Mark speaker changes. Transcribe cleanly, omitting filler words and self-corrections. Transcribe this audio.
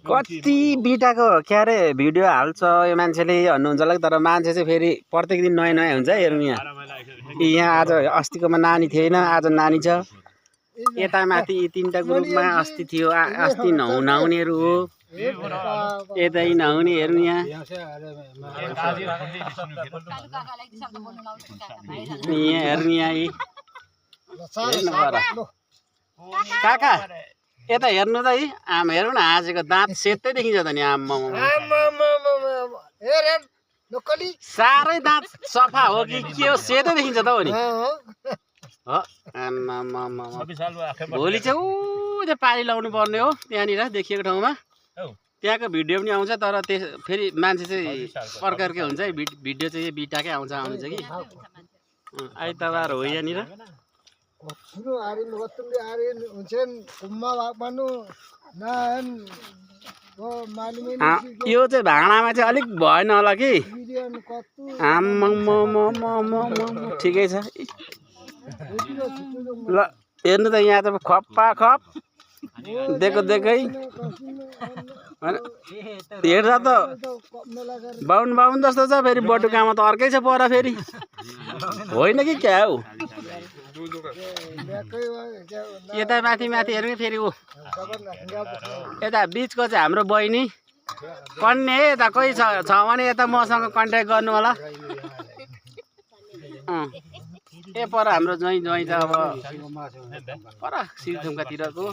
Speaker 1: कति बिटाको क्यारे भिडियो हाल्छ यो मान्छेले भन्नुहुन्छ होला तर मान्छे चाहिँ फेरि प्रत्येक दिन नयाँ नयाँ हुन्छ हेर्नु यहाँ आज अस्तिकोमा नानी थिएन आज नानी छ यता माथि यी तीनटा ग्रुपमा अस्ति थियो अस्ति नहुनेहरू हो यतै नहुने हेर्नु यहाँ हेर्नु यहाँ काका यता हेर्नु त है आम हेर्नु न आजको दाँत सेतै देखिन्छ त नि आम्मा साह्रै दाँत सफा हो कि के हो सेतै देखिन्छ त हो नि भोलि चाहिँ ऊ त्यो पानी लाउनु पर्ने हो त्यहाँनिर देखिएको ठाउँमा त्यहाँको भिडियो पनि आउँछ तर त्यस फेरि मान्छे चाहिँ प्रकारकै हुन्छ है भिडियो चाहिँ बिटाकै आउँछ कि आइतबार हो यहाँनिर यो चाहिँ भाँडामा चाहिँ अलिक भएन होला कि ठिकै छ ल हेर्नु त यहाँ त खप्पा खप देखेकै हेर्दा त बाहुन जस्तो छ फेरि बटुकामा त अर्कै छ पर फेरि होइन कि क्या हौ यता माथि हेर्नु फेरि ऊ यता बिचको चाहिँ हाम्रो बहिनी कन्या यता कोही छ भने यता मसँग कन्ट्याक्ट गर्नु होला ए पर हाम्रो ज्वाइँ त अब पर सिलथुम्कातिरको